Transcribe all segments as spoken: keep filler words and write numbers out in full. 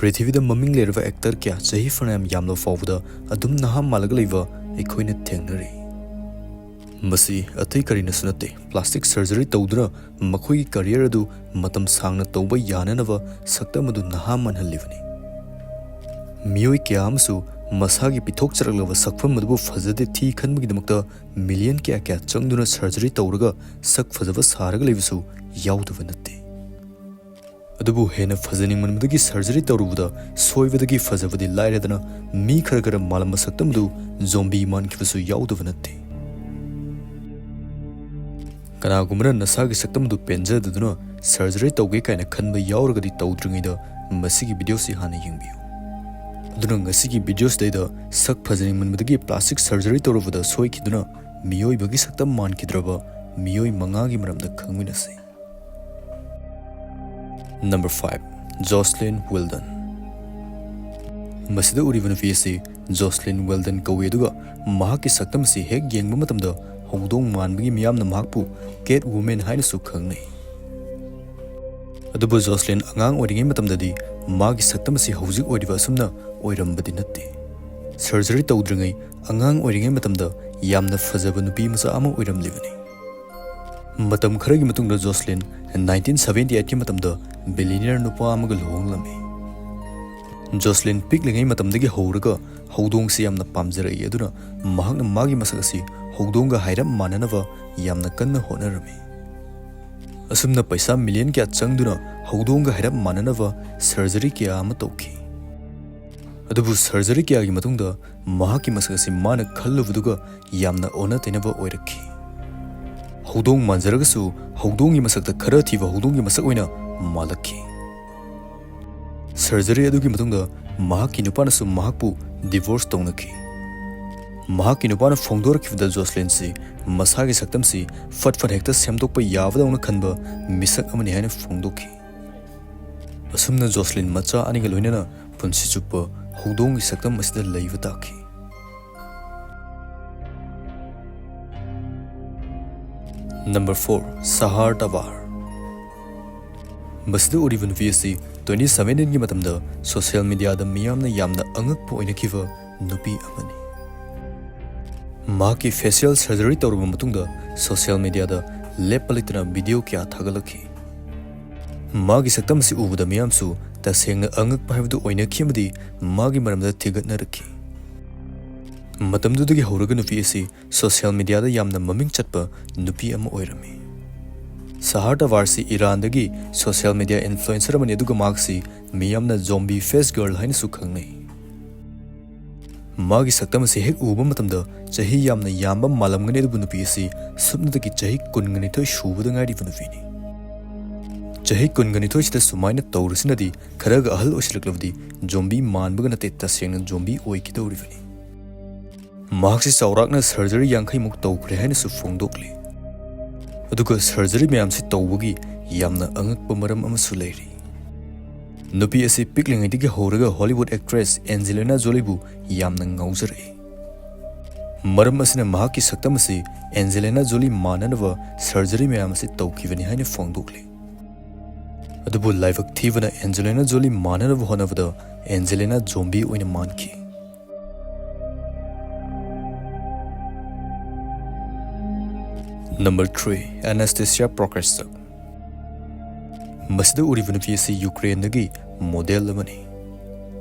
ꯄ꯭ꯔꯤꯊꯤꯕꯤꯗ ꯃꯃꯤꯡ ꯂꯩꯔꯕ ꯑꯦꯛꯇꯔ ꯀꯌꯥ ꯆꯍꯤ ꯐꯅꯌꯥꯝ ꯌꯥꯝꯂꯕ ꯐꯥꯎꯕꯗ ꯑꯗꯨꯝ ꯅꯍꯥ ꯃꯥꯜꯂꯒ ꯂꯩꯕ ꯑꯩꯈꯣꯏꯅ ꯊꯦꯡꯅꯔꯤ꯫ ꯃꯁꯤ ꯑꯇꯩ ꯀꯔꯤꯅꯁꯨ ꯅꯠꯇꯦ, ꯄ꯭ꯂꯥꯁꯇꯤꯛ ꯁꯔꯖꯔꯤ ꯇꯧꯗꯨꯅ ꯃꯈꯣꯏꯒꯤ ꯀꯦꯔꯤꯌꯔ ꯑꯗꯨ ꯃꯇꯝ ꯁꯥꯡꯅ ꯇꯧꯕ ꯌꯥꯅꯅꯕ ꯁꯛꯇꯝ ꯑꯗꯨ ꯅꯍꯥ ꯃꯥꯟꯍꯜꯂꯤꯕꯅꯤ꯫ ꯃꯤꯑꯣꯏ ꯀꯌꯥ ꯑꯃꯁꯨ ꯃꯁꯥꯒꯤ ꯄꯤꯊꯣꯛꯆꯔꯛꯂꯕ ꯁꯛꯐꯝ ꯑꯗꯨꯕꯨ ꯐꯖꯗꯦ ꯊꯤ ꯈꯟꯕꯒꯤꯗꯃꯛꯇ ꯃꯤꯂꯤꯌꯟ ꯀꯌꯥ ꯀꯌꯥ ꯆꯪꯗꯨꯅ ꯁꯔꯖꯔꯤ ꯇꯧꯔꯒ ꯁꯛ ꯐꯖꯕ ꯁꯥꯔꯒ ꯂꯩꯕꯁꯨ ꯌꯥꯎꯗꯕ ꯅꯠꯇꯦ꯫ ꯑꯗꯨꯕꯨ ꯍꯦꯟꯅ ꯐꯖꯅꯤꯡꯃꯟꯕꯗꯒꯤ ꯁꯔꯖꯔꯤ ꯇꯧꯔꯨꯕꯗ ꯁꯣꯏꯕꯗꯒꯤ ꯐꯖꯕꯗꯤ ꯂꯥꯏꯔꯗꯅ ꯃꯤ ꯈꯔ ꯈꯔ ꯃꯥꯜꯂꯝꯕ ꯁꯛꯇꯝ ꯑꯗꯨ ꯖꯣꯝꯕꯤ ꯃꯥꯟꯈꯤꯕꯁꯨ ꯌꯥꯎꯗꯕ ꯅꯠꯇꯦ꯫ ꯀꯅꯥꯒꯨꯝꯕꯅ ꯅꯁꯥꯒꯤ ꯁꯛꯇꯝ ꯑꯗꯨ ꯄꯦꯟꯖꯗꯗꯨꯅ ꯁꯔꯖꯔꯤ ꯇꯧꯒꯦ ꯀꯥꯏꯅ ꯈꯟꯕ ꯌꯥꯎꯔꯒꯗꯤ ꯇꯧꯗ꯭ꯔꯤꯉꯩꯗ ꯃꯁꯤꯒꯤ ꯚꯤꯗꯤꯑꯣꯁꯤ ꯍꯥꯟꯅ ꯌꯦꯡꯕꯤꯌꯨ꯫ ꯑꯗꯨꯅ ꯉꯁꯤꯒꯤ ꯚꯤꯗꯤꯑꯣꯁꯤꯗꯩꯗ ꯁꯛ ꯐꯖꯅꯤꯡꯃꯟꯕꯗꯒꯤ ꯄ꯭ꯂꯥꯁꯇꯤꯛ ꯁꯔꯖꯔꯤ ꯇꯧꯔꯨꯕꯗ ꯁꯣꯏꯈꯤꯗꯨꯅ ꯃꯤꯑꯣꯏꯕꯒꯤ ꯁꯛꯇꯝ ꯃꯥꯟꯈꯤꯗ꯭ꯔꯕ ꯃꯤꯑꯣꯏ ꯃꯉꯥꯒꯤ ꯃꯔꯝꯗ ꯈꯪꯃꯤꯟꯅꯁꯤ꯫ Number five, ꯖꯣꯁꯂꯤꯟ ꯋꯤꯜꯗꯟ꯫ ꯃꯁꯤꯗ ꯎꯔꯤꯕ ꯅꯨꯄꯤ ꯑꯁꯤ ꯖꯣꯁꯂꯤꯟ ꯋꯤꯜꯗꯟ ꯀꯧꯏ, ꯑꯗꯨꯒ ꯃꯍꯥꯛꯀꯤ ꯁꯛꯇꯝ ꯑꯁꯤ ꯍꯦꯛ ꯌꯦꯡꯕ ꯃꯇꯝꯗ ꯍꯧꯗꯣꯡ ꯃꯥꯟꯕꯒꯤ ꯃꯤꯌꯥꯝꯅ ꯃꯍꯥꯛꯄꯨ ꯀꯦꯠ ꯋꯨꯃꯦꯟ ꯍꯥꯏꯅꯁꯨ ꯈꯪꯅꯩ꯫ ꯑꯗꯨꯕꯨ ꯖꯣꯁꯂꯤꯟ ꯑꯉꯥꯡ ꯑꯣꯏꯔꯤꯉꯩ ꯃꯇꯝꯗꯗꯤ ꯃꯥꯒꯤ ꯁꯛꯇꯝ ꯑꯁꯤ ꯍꯧꯖꯤꯛ ꯑꯣꯏꯔꯤꯕ ꯑꯁꯨꯝꯅ ꯑꯣꯏꯔꯝꯕꯗꯤ ꯅꯠꯇꯦ꯫ ꯁꯔꯖꯔꯤ ꯇꯧꯗ꯭ꯔꯤꯉꯩ ꯑꯉꯥꯡ ꯑꯣꯏꯔꯤꯉꯩ ꯃꯇꯝꯗ ꯌꯥꯝꯅ ꯐꯖꯕ ꯅꯨꯄꯤ ꯃꯆꯥ ꯑꯃ ꯑꯣꯏꯔꯝꯂꯤꯕꯅꯤ꯫ ꯃꯇꯝ ꯈꯔꯒꯤ ꯃꯇꯨꯡꯗ ꯖꯣꯁꯂꯤꯟ nineteen seventy eight ꯀꯤ ꯃꯇꯝꯗ billionaire ꯅꯨꯄꯥ ꯑꯃꯒ ꯂꯨꯍꯣꯡꯂꯝꯃꯤ꯫ ꯖꯣꯁꯂꯤꯟ ꯄꯤꯛꯂꯤꯉꯩ ꯃꯇꯝꯗꯒꯤ ꯍꯧꯔꯒ ꯍꯧꯗꯣꯡꯁꯤ ꯌꯥꯝꯅ ꯄꯥꯝꯖꯔꯛꯏ, ꯑꯗꯨꯅ ꯃꯍꯥꯛꯅ ꯃꯥꯒꯤ ꯃꯁꯛ ꯑꯁꯤ ꯍꯧꯗꯣꯡꯒ ꯍꯥꯏꯔꯞ ꯃꯥꯟꯅꯅꯕ ꯌꯥꯝꯅ ꯀꯟꯅ ꯍꯣꯠꯅꯔꯝꯃꯤ꯫ ꯑꯁꯨꯝꯅ ꯄꯩꯁꯥ ꯃꯤꯂꯤꯌꯟ ꯀꯌꯥ ꯆꯪꯗꯨꯅ ꯍꯧꯗꯣꯡꯒ ꯍꯥꯏꯔꯞ ꯃꯥꯟꯅꯅꯕ ꯁꯔꯖꯔꯤ ꯀꯌꯥ ꯑꯃ ꯇꯧꯈꯤ꯫ ꯑꯗꯨꯕꯨ ꯁꯔꯖꯔꯤ ꯀꯌꯥꯒꯤ ꯃꯇꯨꯡꯗ ꯃꯍꯥꯛꯀꯤ ꯃꯁꯛ ꯑꯁꯤ ꯃꯥꯅ ꯈꯜꯂꯨꯕꯗꯨꯒ ꯌꯥꯝꯅ ꯑꯣꯟꯅ ꯇꯩꯅꯕ ꯑꯣꯏꯔꯛꯈꯤ꯫ ꯍꯧꯗꯣꯡ ꯃꯥꯟꯖꯔꯒꯁꯨ ꯍꯧꯗꯣꯡꯒꯤ ꯃꯁꯛꯇ ꯈꯔ ꯊꯤꯕ ꯍꯧꯗꯣꯡꯒꯤ ꯃꯁꯛ ꯑꯣꯏꯅ ꯃꯥꯜꯂꯛꯈꯤ꯫ ꯁꯔꯖꯔꯤ ꯑꯗꯨꯒꯤ ꯃꯇꯨꯡꯗ ꯃꯍꯥꯛꯀꯤ ꯅꯨꯄꯥꯅꯁꯨ ꯃꯍꯥꯛꯄꯨ ꯗꯤꯚꯣꯔꯁ ꯇꯧꯅꯈꯤ꯫ ꯃꯍꯥꯛꯀꯤ ꯅꯨꯄꯥꯅ ꯐꯣꯡꯗꯣꯔꯛꯈꯤꯕꯗ ꯖꯣꯁꯂꯤꯟꯁꯤ ꯃꯁꯥꯒꯤ ꯁꯛꯇꯝꯁꯤ ꯐꯠ ꯐꯠ ꯍꯦꯛꯇ ꯁꯦꯝꯗꯣꯛꯄ ꯌꯥꯕꯗꯧꯅ ꯈꯟꯕ ꯃꯤꯁꯛ ꯑꯃꯅꯤ ꯍꯥꯏꯅ ꯐꯣꯡꯗꯣꯛꯈꯤ꯫ ꯑꯁꯨꯝꯅ ꯖꯣꯁꯂꯤꯟ ꯃꯆꯥ ꯑꯅꯤꯒ ꯂꯣꯏꯅꯅ ꯄꯨꯟꯁꯤ ꯆꯨꯞꯄ ꯍꯧꯗꯣꯡꯒꯤ ꯁꯛꯇꯝ ꯑꯁꯤꯗ ꯂꯩꯕ ꯇꯥꯈꯤ꯫ Number four, ꯁꯍꯥꯔ ꯇꯋꯥꯔ꯫ ꯃꯁꯤꯗ ꯎꯔꯤꯕ ꯅꯨꯄꯤ ꯑꯁꯤ ꯇ꯭ꯋꯦꯟꯇꯤ ꯁꯚꯦꯟꯇꯤꯟꯒꯤ ꯃꯇꯝꯗ ꯁꯣꯁꯤꯌꯦꯜ ꯃꯤꯗꯤꯌꯥꯗ ꯃꯤꯌꯥꯝꯅ ꯌꯥꯝꯅ ꯑꯉꯛꯄ ꯑꯣꯏꯅꯈꯤꯕ ꯅꯨꯄꯤ ꯑꯃꯅꯤ꯫ ꯃꯍꯥꯛꯀꯤ ꯐꯦꯁꯤꯌꯦꯜ ꯁꯔꯖꯔꯤ ꯇꯧꯔꯕ ꯃꯇꯨꯡꯗ ꯁꯣꯁꯤꯌꯦꯜ ꯃꯤꯗꯤꯌꯥꯗ ꯂꯦꯞꯄ ꯂꯩꯇꯅ ꯚꯤꯗꯤꯑꯣ ꯀꯌꯥ ꯊꯥꯒꯠꯂꯛꯈꯤ꯫ ꯃꯥꯒꯤ ꯁꯛꯇꯝ ꯑꯁꯤ ꯎꯕꯗ ꯃꯤꯌꯥꯝꯁꯨ ꯇꯁꯦꯡꯅ ꯑꯉꯛꯄ ꯍꯥꯏꯕꯗꯨ ꯑꯣꯏꯅꯈꯤ ꯑꯃꯗꯤ ꯃꯥꯒꯤ ꯃꯔꯝꯗ ꯊꯤꯒꯠꯅꯔꯛꯈꯤ꯫ ꯃꯇꯝꯗꯨꯗꯒꯤ ꯍꯧꯔꯒ ꯅꯨꯄꯤ ꯑꯁꯤ ꯁꯣꯁꯤꯌꯦꯜ ꯃꯤꯗꯤꯌꯥꯗ ꯌꯥꯝꯅ ꯃꯃꯤꯡ ꯆꯠꯄ ꯅꯨꯄꯤ ꯑꯃ ꯑꯣꯏꯔꯝꯃꯤ꯫ ꯁꯍꯥꯔ ꯇꯋꯥꯔꯁꯤ ꯏꯔꯥꯟꯗꯒꯤ ꯁꯣꯁꯤꯌꯦꯜ ꯃꯤꯗꯤꯌꯥ ꯏꯟꯐ꯭ꯂꯨꯑꯦꯟꯁꯔ ꯑꯃꯅꯤ, ꯑꯗꯨꯒ ꯃꯍꯥꯛꯁꯤ ꯃꯤꯌꯥꯝꯅ ꯖꯣꯝꯕꯤ ꯐꯦꯁ ꯒꯔꯜ ꯍꯥꯏꯅꯁꯨ ꯈꯪꯅꯩ꯫ ꯃꯥꯒꯤ ꯁꯛꯇꯝ ꯑꯁꯤ ꯍꯦꯛ ꯎꯕ ꯃꯇꯝꯗ ꯆꯍꯤ ꯌꯥꯝꯅ ꯌꯥꯝꯕ ꯃꯥꯜꯂꯝꯒꯅꯤ, ꯑꯗꯨꯕꯨ ꯅꯨꯄꯤ ꯑꯁꯤ ꯁꯨꯞꯅꯇꯒꯤ ꯆꯍꯤ ꯀꯨꯟꯒ ꯅꯤꯊꯣꯏ ꯁꯨꯕꯗ ꯉꯥꯏꯔꯤꯕ ꯅꯨꯄꯤꯅꯤ꯫ ꯆꯍꯤ ꯀꯨꯟꯒ ꯅꯤꯊꯣꯏꯁꯤꯗ ꯁꯨꯃꯥꯏꯅ ꯇꯧꯔꯁꯤꯅꯗꯤ ꯈꯔꯒ ꯑꯍꯜ ꯑꯣꯏꯁꯤꯜꯂꯛꯂꯕꯗꯤ ꯖꯣꯝꯕꯤ ꯃꯥꯟꯕꯒ ꯅꯠꯇꯦ, ꯇꯁꯦꯡꯅ ꯖꯣꯝꯕꯤ ꯑꯣꯏꯈꯤꯗꯧꯔꯤꯕꯅꯤ꯫ ꯃꯍꯥꯛꯁꯤ ꯆꯥꯎꯔꯥꯛꯅ ꯁꯔꯖꯔꯤ ꯌꯥꯡꯈꯩꯃꯨꯛ ꯇꯧꯈ꯭ꯔꯦ ꯍꯥꯏꯅꯁꯨ ꯐꯣꯡꯗꯣꯛꯂꯤ꯫ ꯑꯗꯨꯒ ꯁꯔꯖꯔꯤ ꯃꯌꯥꯝꯁꯤ ꯇꯧꯕꯒꯤ ꯌꯥꯝꯅ ꯑꯉꯛꯄ ꯃꯔꯝ ꯑꯃꯁꯨ ꯂꯩꯔꯤ꯫ ꯅꯨꯄꯤ ꯑꯁꯤ ꯄꯤꯛꯂꯤꯉꯩꯗꯒꯤ ꯍꯧꯔꯒ ꯍꯣꯂꯤꯋꯨꯗ ꯑꯦꯛꯇ꯭ꯔꯦꯁ ꯑꯦꯟꯖꯦꯂꯤꯅꯥ ꯖꯣꯂꯤꯕꯨ ꯌꯥꯝꯅ ꯉꯥꯎꯖꯔꯛꯏ꯫ ꯃꯔꯝ ꯑꯁꯤꯅ ꯃꯍꯥꯛꯀꯤ ꯁꯛꯇꯝ ꯑꯁꯤ ꯑꯦꯟꯖꯦꯂꯤꯅꯥ ꯖꯣꯂꯤ ꯃꯥꯟꯅꯅꯕ ꯁꯔꯖꯔꯤ ꯃꯌꯥꯝ ꯑꯁꯤ ꯇꯧꯈꯤꯕꯅꯤ ꯍꯥꯏꯅ ꯐꯣꯡꯗꯣꯛꯂꯤ꯫ ꯑꯗꯨꯕꯨ ꯂꯥꯏꯕꯛ ꯊꯤꯕꯅ ꯑꯦꯟꯖꯦꯂꯤꯅꯥ ꯖꯣꯂꯤ ꯃꯥꯟꯅꯅꯕ ꯍꯣꯠꯅꯕꯗ ꯑꯦꯟꯖꯦꯂꯤꯅꯥ ꯖꯣꯝꯕꯤ ꯑꯣꯏꯅ ꯃꯥꯟꯈꯤ꯫ Number three, ꯑꯦꯅꯥꯁꯇꯦꯁꯤꯌꯥ ꯄ꯭ꯔꯣꯀꯦꯁꯇ꯫ ꯃꯁꯤꯗ ꯎꯔꯤꯕ ꯅꯨꯄꯤ ꯑꯁꯤ ꯌꯨꯀ꯭ꯔꯦꯟꯗꯒꯤ ꯃꯣꯗꯦꯜ ꯑꯃꯅꯤ꯫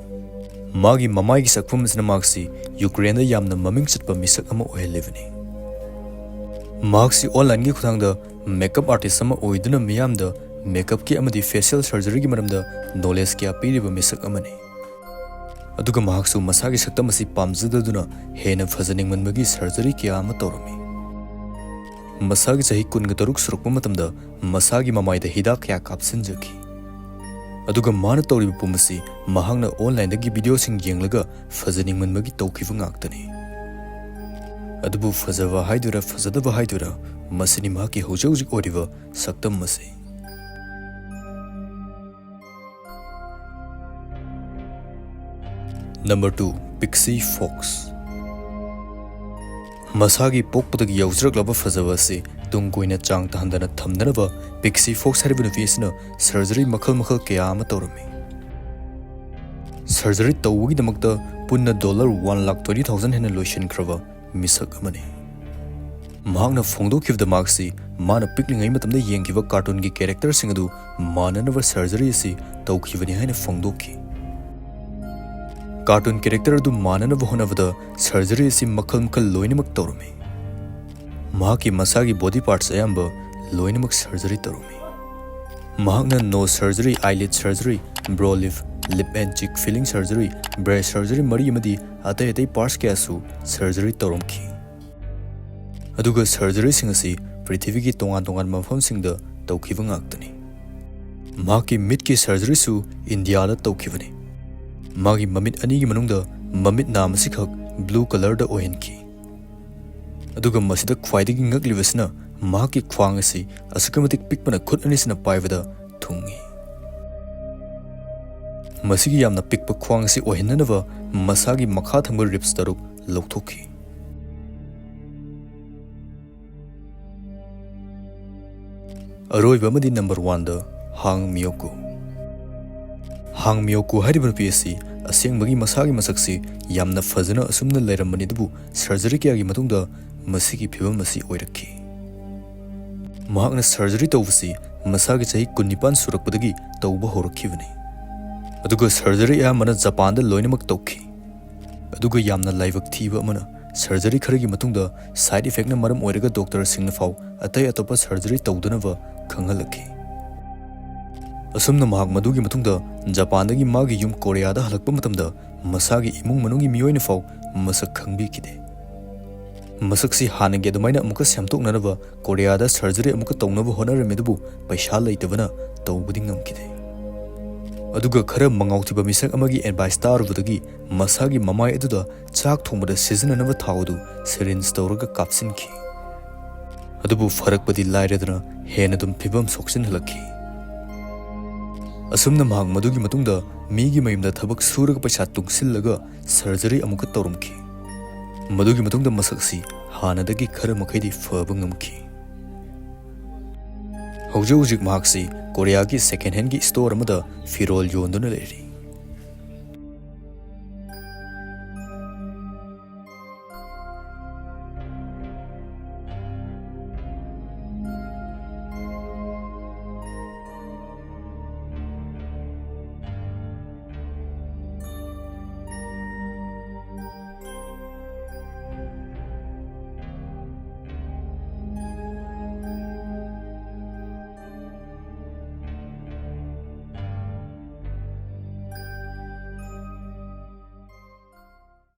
ꯃꯥꯒꯤ ꯃꯃꯥꯏꯒꯤ ꯁꯛꯐꯝ ꯑꯁꯤꯅ ꯃꯍꯥꯛꯁꯤ ꯌꯨꯀ꯭ꯔꯦꯟꯗ ꯌꯥꯝꯅ ꯃꯃꯤꯡ ꯆꯠꯄ ꯃꯤꯁꯛ ꯑꯃ ꯑꯣꯏꯍꯜꯂꯤꯕꯅꯤ꯫ ꯃꯍꯥꯛꯁꯤ ꯑꯣꯟꯂꯥꯏꯟꯒꯤ ꯈꯨꯠꯊꯥꯡꯗ ꯃꯦꯀꯞ ꯑꯥꯔꯇꯤꯁ ꯑꯃ ꯑꯣꯏꯗꯨꯅ ꯃꯤꯌꯥꯝꯗ ꯃꯦꯀꯞꯀꯤ ꯑꯃꯗꯤ ꯐꯦꯁꯤꯌꯦꯜ ꯁꯔꯖꯔꯤꯒꯤ ꯃꯔꯝꯗ ꯅꯣꯂꯦꯖ ꯀꯌꯥ ꯄꯤꯔꯤꯕ ꯃꯤꯁꯛ ꯑꯃꯅꯤ꯫ ꯑꯗꯨꯒ ꯃꯍꯥꯛꯁꯨ ꯃꯁꯥꯒꯤ ꯁꯛꯇꯝ ꯑꯁꯤ ꯄꯥꯝꯖꯗꯗꯨꯅ ꯍꯦꯟꯅ ꯐꯖꯅꯤꯡꯃꯟꯕꯒꯤ ꯁꯔꯖꯔꯤ ꯀꯌꯥ ꯑꯃ ꯇꯧꯔꯝꯃꯤ꯫ ꯃꯁꯥꯒꯤ ꯆꯍꯤ ꯀꯨꯟꯒ ꯇꯔꯨꯛ ꯁꯨꯔꯛꯄ ꯃꯇꯝꯗ ꯃꯁꯥꯒꯤ ꯃꯃꯥꯏꯗ ꯍꯤꯗꯥꯛ ꯀꯌꯥ ꯀꯥꯞꯁꯤꯟꯖꯈꯤ꯫ ꯑꯗꯨꯒ ꯃꯥꯅ ꯇꯧꯔꯤꯕ ꯄꯨꯝꯕꯁꯤ ꯃꯍꯥꯛꯅ ꯑꯣꯟꯂꯥꯏꯟꯗꯒꯤ ꯚꯤꯗꯤꯑꯣꯁꯤꯡ ꯌꯦꯡꯂꯒ ꯐꯖꯅꯤꯡꯃꯟꯕꯒꯤ ꯇꯧꯈꯤꯕ ꯉꯥꯛꯇꯅꯤ꯫ ꯑꯗꯨꯕꯨ ꯐꯖꯕ ꯍꯥꯏꯗꯣꯏꯔꯥ, ꯐꯖꯗꯕ ꯍꯥꯏꯗꯣꯏꯔꯥ, ꯃꯁꯤꯅꯤ ꯃꯍꯥꯛꯀꯤ ꯍꯧꯖꯤꯛ ꯍꯧꯖꯤꯛ ꯑꯣꯏꯔꯤꯕ ꯁꯛꯇꯝ ꯑꯁꯤ꯫ Number two, pixie fox. ꯃꯁꯥꯒꯤ ꯄꯣꯛꯄꯗꯒꯤ ꯌꯥꯎꯖꯔꯛꯂꯕ ꯐꯖꯕ ꯑꯁꯤ ꯇꯨꯡ ꯀꯣꯏꯅ ꯆꯥꯡ ꯇꯥꯍꯟꯗꯅ ꯊꯝꯅꯅꯕ ꯄꯤꯛꯁꯤ ꯐꯣꯛꯁ ꯍꯥꯏꯔꯤꯕ ꯅꯨꯄꯤ ꯑꯁꯤꯅ ꯁꯔꯖꯔꯤ ꯃꯈꯜ ꯃꯈꯜ ꯀꯌꯥ ꯑꯃ ꯇꯧꯔꯝꯃꯤ꯫ ꯁꯔꯖꯔꯤ ꯇꯧꯕꯒꯤꯗꯃꯛꯇ ꯄꯨꯟꯅ dollar one lakh twenty thousand ꯍꯦꯟꯅ ꯂꯣꯏꯁꯤꯟꯈ꯭ꯔꯕ ꯃꯤꯁꯛ ꯑꯃꯅꯤ꯫ ꯃꯍꯥꯛꯅ ꯐꯣꯡꯗꯣꯛꯈꯤꯕꯗ ꯃꯍꯥꯛꯁꯤ ꯃꯥꯅ ꯄꯤꯛꯂꯤꯉꯩ ꯃꯇꯝꯗ ꯌꯦꯡꯈꯤꯕ ꯀꯥꯔꯇꯨꯟꯒꯤ ꯀꯦꯔꯦꯛꯇꯔꯁꯤꯡ ꯑꯗꯨ ꯃꯥꯟꯅꯅꯕ ꯁꯔꯖꯔꯤ ꯑꯁꯤ ꯇꯧꯈꯤꯕꯅꯤ ꯍꯥꯏꯅ ꯐꯣꯡꯗꯣꯛꯈꯤ꯫ ꯀꯥꯔꯇꯨꯟ ꯀꯦꯔꯦꯛꯇꯔ ꯑꯗꯨ ꯃꯥꯟꯅꯅꯕ ꯍꯣꯠꯅꯕꯗ ꯁꯔꯖꯔꯤ ꯑꯁꯤ ꯃꯈꯜ ꯃꯈꯜ ꯂꯣꯏꯅꯃꯛ ꯇꯧꯔꯝꯃꯤ꯫ ꯃꯍꯥꯛꯀꯤ ꯃꯁꯥꯒꯤ ꯕꯣꯗꯤ ꯄꯥꯔꯠꯁ ꯑꯌꯥꯝꯕ ꯂꯣꯏꯅꯃꯛ ꯁꯔꯖꯔꯤ ꯇꯧꯔꯝꯃꯤ꯫ ꯃꯍꯥꯛꯅ nose surgery, eyelid surgery, brow lift, lip and cheek filling surgery, breast surgery ꯃꯔꯤ ꯑꯃꯗꯤ ꯑꯇꯩ ꯑꯇꯩ ꯄꯥꯔꯠꯁ ꯀꯌꯥꯁꯨ ꯁꯔꯖꯔꯤ ꯇꯧꯔꯝꯈꯤ꯫ ꯑꯗꯨꯒ ꯁꯔꯖꯔꯤꯁꯤꯡ ꯑꯁꯤ ꯄ꯭ꯔꯤꯊꯤꯕꯤꯒꯤ ꯇꯣꯉꯥꯟ ꯇꯣꯉꯥꯟꯕ ꯃꯐꯝꯁꯤꯡꯗ ꯇꯧꯈꯤꯕ ꯉꯥꯛꯇꯅꯤ꯫ ꯃꯍꯥꯛꯀꯤ ꯃꯤꯠꯀꯤ ꯁꯔꯖꯔꯤꯁꯨ ꯏꯟꯗꯤꯌꯥꯗ ꯇꯧꯈꯤꯕꯅꯤ꯫ ꯃꯥꯒꯤ ꯃꯃꯤꯠ ꯑꯅꯤꯒꯤ ꯃꯅꯨꯡꯗ ꯃꯃꯤꯠ ꯅꯥꯝ ꯑꯁꯤꯈꯛ ꯕ꯭ꯂꯨ ꯀꯂꯔꯗ ꯑꯣꯏꯍꯟꯈꯤ꯫ ꯑꯗꯨꯒ ꯃꯁꯤꯗ ꯈ꯭ꯋꯥꯏꯗꯒꯤ ꯉꯛꯂꯤꯕꯁꯤꯅ ꯃꯍꯥꯛꯀꯤ ꯈ꯭ꯋꯥꯡ ꯑꯁꯤ ꯑꯁꯨꯛꯀꯤ ꯃꯇꯤꯛ ꯄꯤꯛꯄꯅ ꯈꯨꯠ ꯑꯅꯤꯁꯤꯅ ꯄꯥꯏꯕꯗ ꯊꯨꯡꯏ꯫ ꯃꯁꯤꯒꯤ ꯌꯥꯝꯅ ꯄꯤꯛꯄ ꯈ꯭ꯋꯥꯡ ꯑꯁꯤ ꯑꯣꯏꯍꯟꯅꯅꯕ ꯃꯁꯥꯒꯤ ꯃꯈꯥ ꯊꯪꯕ ꯔꯤꯞꯁ ꯇꯔꯨꯛ ꯂꯧꯊꯣꯛꯈꯤ꯫ ꯑꯔꯣꯏꯕ ꯑꯃꯗꯤ ꯅꯝꯕꯔ ꯋꯥꯟꯗ ꯍꯥꯡ ꯃꯤꯌꯣꯀꯨ꯫ ꯍꯥꯡ ꯃꯤꯌꯣꯀꯨ ꯍꯥꯏꯔꯤꯕ ꯅꯨꯄꯤ ꯑꯁꯤ ꯑꯁꯦꯡꯕꯒꯤ ꯃꯁꯥꯒꯤ ꯃꯁꯛꯁꯤ ꯌꯥꯝꯅ ꯐꯖꯅ ꯑꯁꯨꯝꯅ ꯂꯩꯔꯝꯕꯅꯤ, ꯑꯗꯨꯕꯨ ꯁꯔꯖꯔꯤ ꯀꯌꯥꯒꯤ ꯃꯇꯨꯡꯗ ꯃꯁꯤꯒꯤ ꯐꯤꯕꯝ ꯑꯁꯤ ꯑꯣꯏꯔꯛꯈꯤ꯫ ꯃꯍꯥꯛꯅ ꯁꯔꯖꯔꯤ ꯇꯧꯕꯁꯤ ꯃꯁꯥꯒꯤ ꯆꯍꯤ ꯀꯨꯟꯅꯤꯄꯥꯟ ꯁꯨꯔꯛꯄꯗꯒꯤ ꯇꯧꯕ ꯍꯧꯔꯛꯈꯤꯕꯅꯤ꯫ ꯑꯗꯨꯒ ꯁꯔꯖꯔꯤ ꯑꯌꯥꯝꯕꯅ ꯖꯄꯥꯟꯗ ꯂꯣꯏꯅꯃꯛ ꯇꯧꯈꯤ꯫ ꯑꯗꯨꯒ ꯌꯥꯝꯅ ꯂꯥꯏꯕꯛ ꯊꯤꯕ ꯑꯃꯅ, ꯁꯔꯖꯔꯤ ꯈꯔꯒꯤ ꯃꯇꯨꯡꯗ ꯁꯥꯏꯗ ꯏꯐꯦꯛꯅ ꯃꯔꯝ ꯑꯣꯏꯔꯒ ꯗꯣꯛꯇꯔꯁꯤꯡꯅ ꯐꯥꯎ ꯑꯇꯩ ꯑꯇꯣꯞꯄ ꯁꯔꯖꯔꯤ ꯇꯧꯗꯅꯕ ꯈꯪꯍꯜꯂꯛꯈꯤ꯫ ꯑꯁꯨꯝꯅ ꯃꯍꯥꯛ ꯃꯗꯨꯒꯤ ꯃꯇꯨꯡꯗ ꯖꯄꯥꯟꯗꯒꯤ ꯃꯥꯒꯤ ꯌꯨꯝ ꯀꯣꯔꯤꯌꯥꯗ ꯍꯜꯂꯛꯄ ꯃꯇꯝꯗ ꯃꯁꯥꯒꯤ ꯏꯃꯨꯡ ꯃꯅꯨꯡꯒꯤ ꯃꯤꯑꯣꯏꯅ ꯐꯥꯎ ꯃꯁꯛ ꯈꯪꯕꯤꯈꯤꯗꯦ꯫ ꯃꯁꯛꯁꯤ ꯍꯥꯟꯅꯒꯤ ꯑꯗꯨꯃꯥꯏꯅ ꯑꯃꯨꯛꯀ ꯁꯦꯝꯗꯣꯛꯅꯅꯕ ꯀꯣꯔꯤꯌꯥꯗ ꯁꯔꯖꯔꯤ ꯑꯃꯨꯛꯀ ꯇꯧꯅꯕ ꯍꯣꯠꯅꯔꯝꯃꯤ, ꯑꯗꯨꯕꯨ ꯄꯩꯁꯥ ꯂꯩꯇꯕꯅ ꯇꯧꯕꯗꯤ ꯉꯝꯈꯤꯗꯦ꯫ ꯑꯗꯨꯒ ꯈꯔ ꯃꯉꯥꯎ ꯊꯤꯕ ꯃꯤꯁꯛ ꯑꯃꯒꯤ ꯑꯦꯗꯚꯥꯏꯁ ꯇꯥꯔꯨꯕꯗꯒꯤ ꯃꯁꯥꯒꯤ ꯃꯃꯥꯏ ꯑꯗꯨꯗ ꯆꯥꯛ ꯊꯣꯡꯕꯗ ꯁꯤꯖꯤꯟꯅꯅꯕ ꯊꯥꯎ ꯑꯗꯨ ꯁꯤꯔꯤꯟꯖ ꯇꯧꯔꯒ ꯀꯥꯞꯁꯤꯟꯈꯤ꯫ ꯑꯗꯨꯕꯨ ꯐꯔꯛꯄꯗꯤ ꯂꯥꯏꯔꯗꯅ ꯍꯦꯟꯅ ꯑꯗꯨꯝ ꯐꯤꯕꯝ ꯁꯣꯛꯆꯤꯟꯍꯜꯂꯛꯈꯤ꯫ ꯑꯁꯨꯝꯅ ꯃꯍꯥꯛ ꯃꯗꯨꯒꯤ ꯃꯇꯨꯡꯗ ꯃꯤꯒꯤ ꯃꯌꯨꯝꯗ ꯊꯕꯛ ꯁꯨꯔꯒ ꯄꯩꯁꯥ ꯇꯨꯡꯁꯤꯜꯂꯒ ꯁꯔꯖꯔꯤ ꯑꯃꯨꯛꯀ ꯇꯧꯔꯝꯈꯤ꯫ ꯃꯗꯨꯒꯤ ꯃꯇꯨꯡꯗ ꯃꯁꯛꯁꯤ ꯍꯥꯟꯅꯗꯒꯤ ꯈꯔ ꯃꯈꯩꯗꯤ ꯐꯕ ꯉꯝꯈꯤ꯫ ꯍꯧꯖꯤꯛ ꯍꯧꯖꯤꯛ ꯃꯍꯥꯛꯁꯤ ꯀꯣꯔꯤꯌꯥꯒꯤ ꯁꯦꯀꯦꯟ ꯍꯦꯟꯒꯤ ꯁ꯭ꯇꯣꯔ ꯑꯃꯗ ꯐꯤꯔꯣꯜ ꯌꯣꯟꯗꯨꯅ ꯂꯩꯔꯤ꯫